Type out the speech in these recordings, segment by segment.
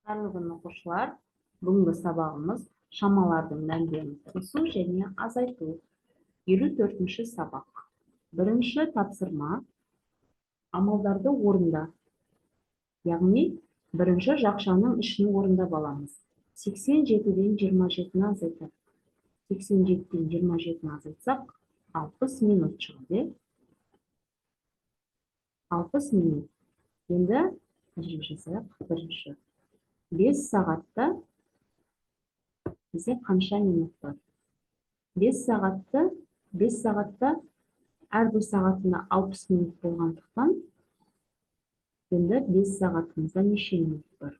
Қайырлы күн, оқушылар! Бүгінгі сабағымыз шамалардың мәндерін қосу және азайту. 54-ші сабақ. Бірінші тапсырма: амалдарды орында. Яғни бірінші жақшаның ішін орындап аламыз. 87-ден 27-ні азайтайық. 87-ден 27-ні азайтсақ, 60 минут шығады. 60 минут. Енді тәжірибе жасайық. Бірінші. 5 сағатта бізде қанша минут бар? 5 сағатта әрбір сағатында 60 минут болғандықтан, енді 5 сағатымызда неше минут бар?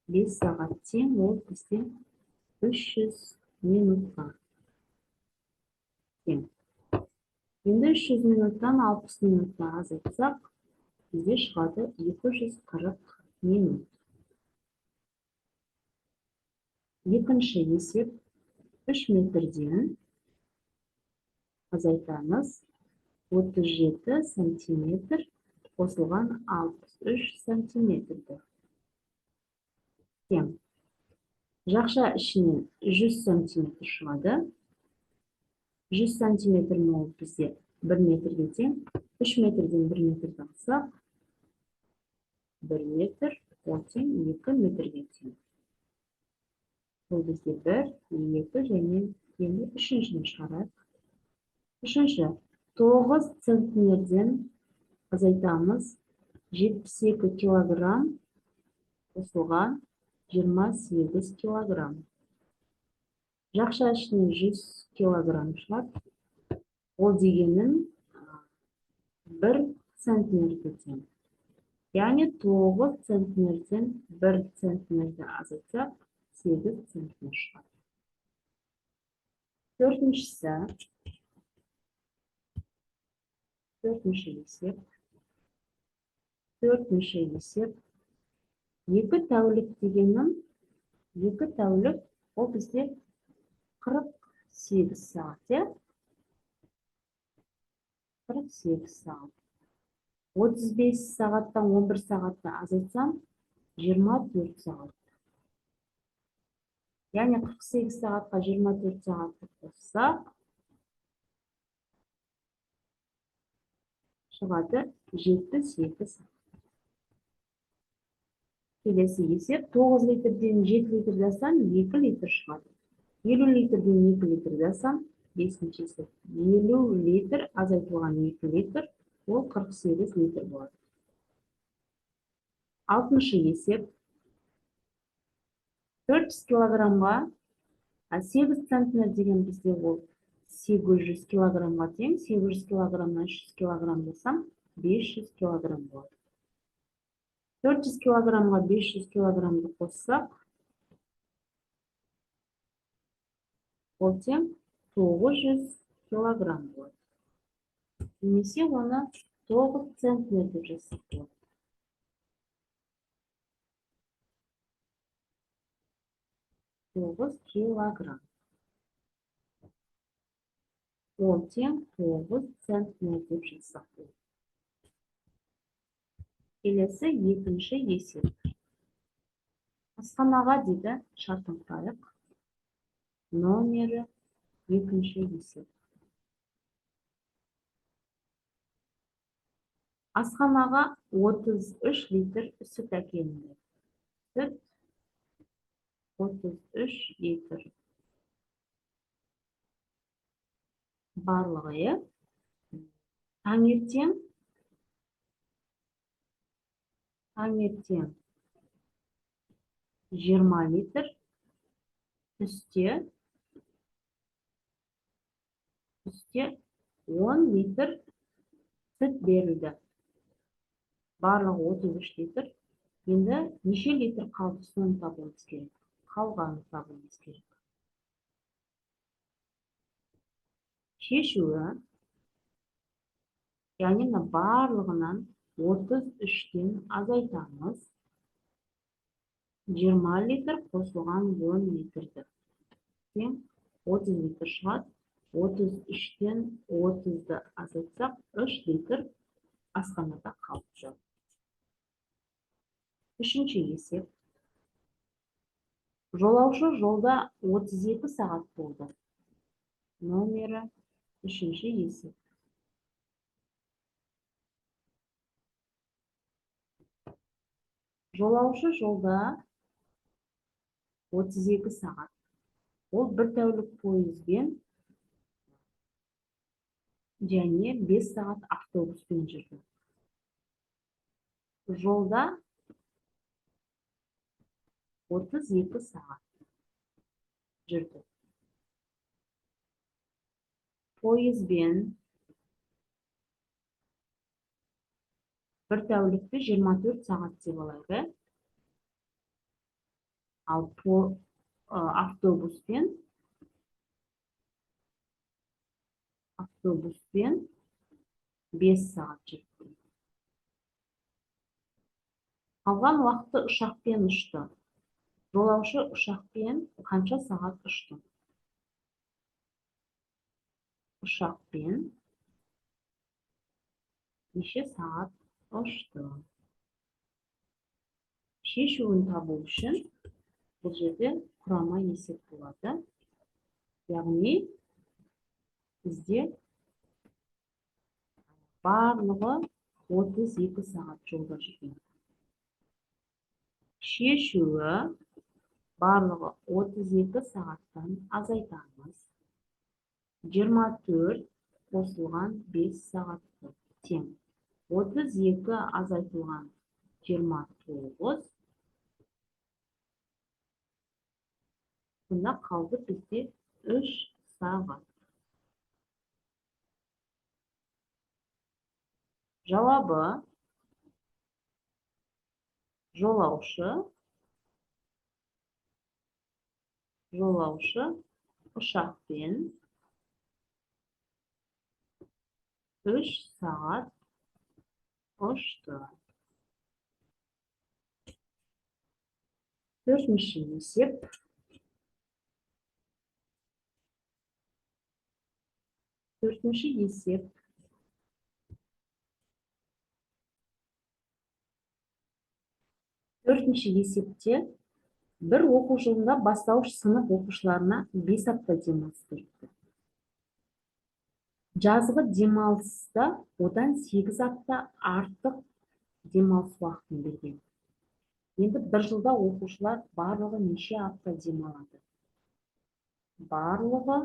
5 сағат тең ол бізде 300 минутқа тең. Енді 300 минуттан 60 минутты азайтсақ, бізде шығады 240 минут. Екінші есеп: 3 метрден азайтамыз 37 сантиметр қосылған 63 сантиметрді. Тең. Жақша ішінен 100 сантиметр шығады. 100 сантиметр ол бізде 1 метрге тең. 3 метрден 1 метрді алсақ, 1 метр ол тең 2 метрге тең. Ол бізде 1, 2 және енді үшіншіні шығарайық. Үшінші, 9 центнерден азайтамыз 72 килограмм қосылған 28 килограмм. Жақша ішінен 100 килограмм шығады. Ол дегенім 1 центнерге тең. Яғни 9 центнерден 1 центнерді азайтсақ, 8 центнер шығады. Төртіншісі, төртінші есеп. Төртінші есеп. 2 тәулік дегенім, 2 тәулік ол бізде 48 сағат, иә? 48 сағат. 35 сағаттан 11 сағатты азайтсам, 24 сағат. Яғни 48 сағатқа 24 сағатты қоссақ, шығады 72 сағат. Келесі есеп: 9 литрден 7 литрді алсам, 2 литр шығады. 50 литрден 2 литрді алсам, бесінші есеп. 50 литр азайтылған 2 литр, ол 48 литр болады. Алтыншы есеп. 400 килограммға 8 центнер деген бізде ол 800 килограммға тең. 800 килограммнан 300 килограмм болсам, 500 килограмм болады. 400 килограммға 500 килограммды қоссақ, ол тең 900 килограмм болады. Немесе оны 9 центнер деп жазсақ болады. 9 килограмм. Ол тең 9 центнер деп жазсақ болады. Келесі екінші есеп. Асханаға дейді, шартын құрайық. Номері екінші есеп. Асханаға 33 литр сүт әкелінді. Сүт 33 литр. Барлығы, иә? Таңертең 20 литр, түсте 10 литр сүт берілді. Барлығы 33 литр. Енді неше литр қалды, соны табуымыз керек. Қалғанын табуымыз керек. Шешуі, яғни мына барлығынан 33-тен азайтамыз. 20 литр қосылған 10 литрді. Тең 30 литр шығады. 33-тен 30-ды азайтсақ, 3 литр асханада қалып. Үшінші есеп. Жолаушы жолда 32 сағат болды. Номері үшінші есеп. Жолаушы жолда 32 сағат. Ол бір тәулік пойызбен және 5 сағат автобуспен жүрді. Жолда 32 сағат жүрді. Пойызбен бір тәулікті 24 сағат деп алайық. Ал автобуспен 5 сағат жүрді. Қалған уақытты ұшақпен ұшты. Жолаушы ұшақпен қанша сағат ұшты? Ұшақпен неше сағат ұшты? Шешуін табу үшін бұл жерде құрама есеп болады. Яғни бізде барлығы 32 сағат жолда жүрген. Шешуі барлығы 32 сағаттан азайтамыз. 24 қосылған 5 сағатты тең. 32 азайтылған 29. Сонда қалды бізде 3 сағат. Жауабы жолаушы ұшақпен 3 сағат ұшты. Төртінші есеп. Төртінші есеп. Төртінші есепте бір оқу жылында бастауыш сынып оқушыларына 5 апта демалыс берілді. Жазғы демалыста одан 8 апта артық демалыс уақытын берген. Енді бір жылда оқушылар барлығы неше апта демалады? Барлығы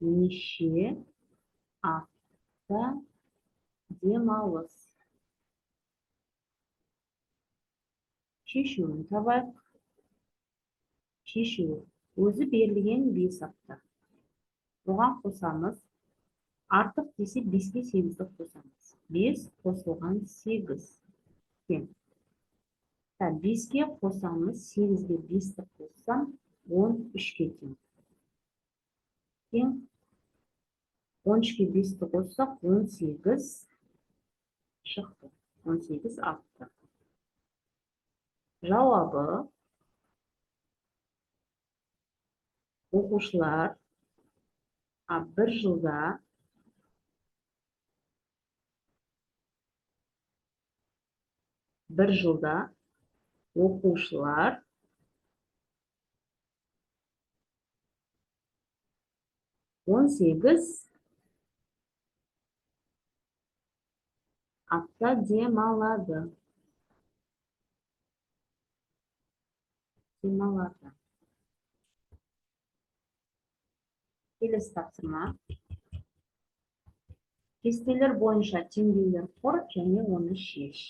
неше апта демалыс? Шешуін табайық. Шешуі өзі берілген 5 апта. Оған қосамыз. Артық десе 5-ке 8-ді қосамыз. 5 қосылған 8 тең. 5-ке қосамыз, 8-ге 5-ті қоссам, 13-ке тең. Тең 13-ке 5-ті қоссақ, 18 шықты. 18 апта. Жауабы оқушылар бір жылда оқушылар 18 апта демалады. Келесі тапсырма. Кестелер бойынша теңдеулер құр және оны шеш.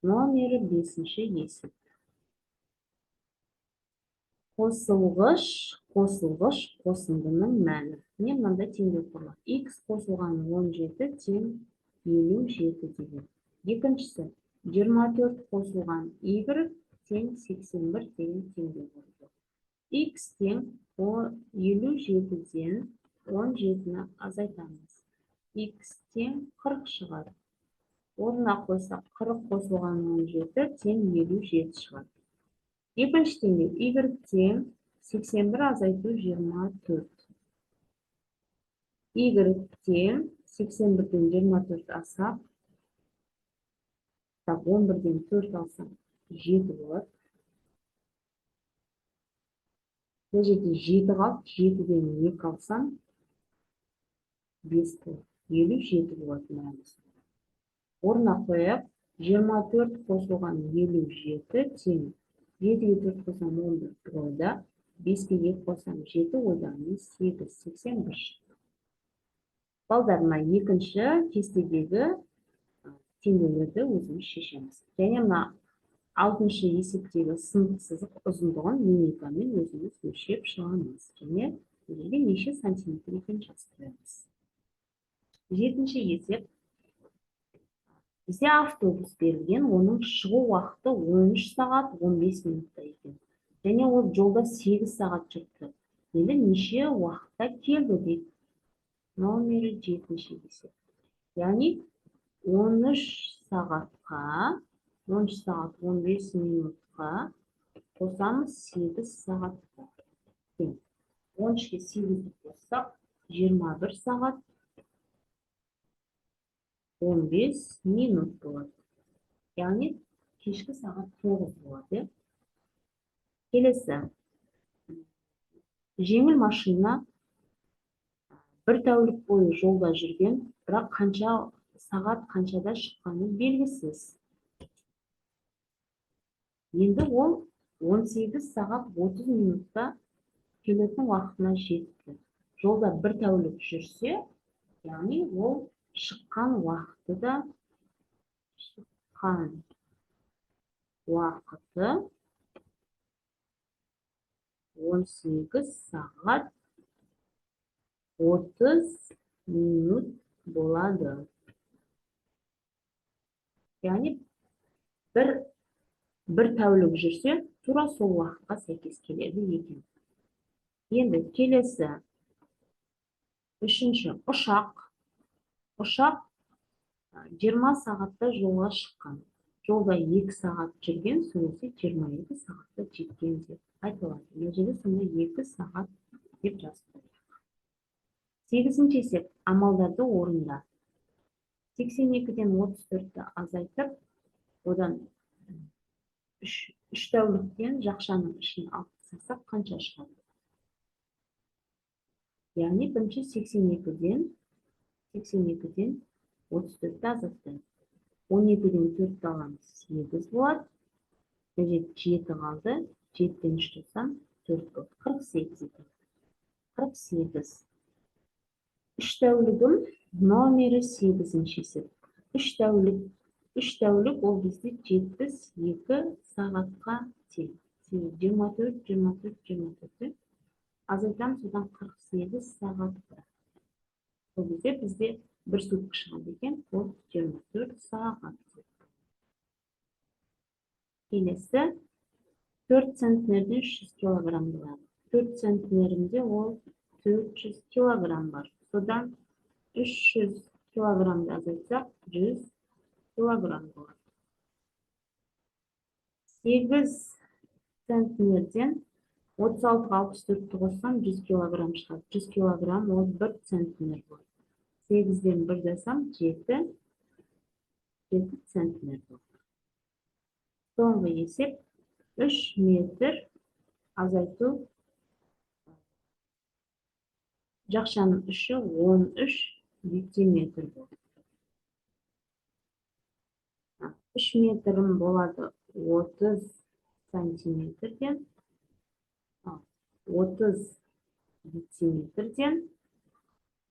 Номері 5-ші есеп. Қосылғыш, қосылғыш, қосындының мәні. Міне мынандай теңдеу құрылады. X қосылған 17 тең 57 деген. Екіншісі 24 қосылған Y тең 81 деген теңдеу құрылды. X тең 57-ден 17-ні азайтамыз. X тең 40 шығады. Орнына қойсақ 40 қосылған 17 тең 57 шығады. Екінші теңдеу Y тең 81 азайту 24. Y тең 81-ден 24 алсақ Так, 11-ден 4 алсам 7 болады. Бұл жерде 7 қалды, 7-ден 2 алсам 5 болады. 57 болады мәнісі. Орнына қояйық. 24 қосылған 57 тең. 7-ге 4 қосам 11 ойда, 5-ке 2 қосам 7 ойда, 8, 81 шықты. Балдар, мына екінші кестедегі теңдеулерді өзіміз шешеміз. Және мына алтыншы есептегі сынық сызық ұзындығын линейкамен өзіміз өлшеп шығамыз. Және бұл жерге неше сантиметр екенін жазып қоямыз. Жетінші есеп. Бізде автобус берілген, оның шығу уақыты 13 сағат 15 минутта екен. Және ол жолда 8 сағат жүрді. Енді неше уақытта келді дейді. Номері жетінші есеп. Яғни 13 сағатқа, 13 сағат 15 минутқа қосамыз 8 сағатқа. Тең. 13-ке 8-ді қоссақ, 21 сағат 15 минут болады. Яғни кешкі сағат 9 болады. Келесі. Жеңіл машина бір тәулік бойы жолда жүрген, бірақ қанша сағат қаншада шыққаны белгісіз. Енді ол 18 сағат 30 минутта келетін уақытына жетті. Жолда бір тәулік жүрсе, яғни ол шыққан уақыты да шыққан уақыты 18 сағат 30 минут болады. Яғни бір тәулік жүрсе, тура сол уақытқа сәйкес келеді екен. Енді келесі үшінші ұшақ. Ұшақ 20 сағатта жолға шыққан. Жолда 2 сағат жүрген, сол кезде 22 сағатта жеткен деп айтылады. Мына жерде сонда 2 сағат деп жазып қояйық. Сегізінші есеп, амалдарды орында. 82-ден 34-ті азайтып, одан 3 тәуліктен жақшаның ішін алып тастасақ қанша шығады? Яғни бірінші 82-ден 34-ті азайтайық. 12-ден 4-ті аламыз, 8 болады. Мына жерде 7 қалды. 7-ден 3 алсам, 4 болады. 48 екен. 48. 3 тәулігім номері 8-ші есеп. 3 тәулік, 3 тәулік ол бізде 72 сағатқа тең. 24, 24, 24. Азайтамыз, содан 48 сағатқа. Ол кезде бізде бір сутка шығады екен, ол 24 сағат. Келесі 4 центнерден 300 килограмм болады. 4 центнерінде ол 400 килограмм бар. Содан 300 килограммды азайтсақ, 100 килограмм болады. 8 центнерден 36-ға 64-ті қоссам, 100 килограмм шығады. 100 килограмм ол 1 центнер болады. 8-ден 1 жасам, 7 центнер болады. Соңғы есеп 3 метр азайту жақшаның іші 13 дециметр болады. 3 метрім болады 30 сантиметрден, 30 дециметрден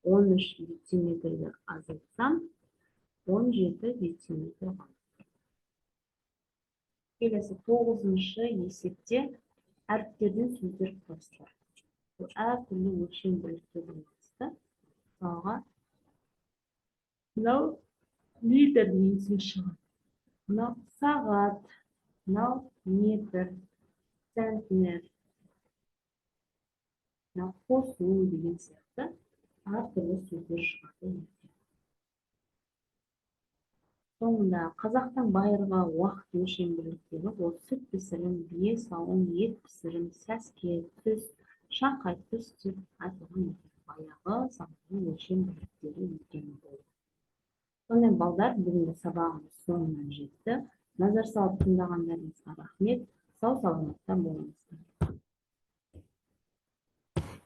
13 дециметрді азайтсам, 17 дециметр қалады. Келесі 9-шы есепте әріптерден сөздер құрастырады. Бұл әртүрлі өлшем бірлікке байланысты. Мысалға, мынау литр деген сөз шығады. Мынау сағат, мынау метр, центнер, мынау қосу деген сияқты әртүрлі сөздер шығады. Соңында қазақтың байырғы уақыт өлшем бірліктері ол сүт пісірім, бие сауын, ет пісірім, сәске, түс, шаңқай түс деп айтылған баяғы заманның өлшем бірліктері екен бұл. Сонымен Осымен, балдар, бүгінгі сабағымыз соңына жетті. Назар салып тыңдағандарыңызға рахмет. Сау саламатта болыңыздар.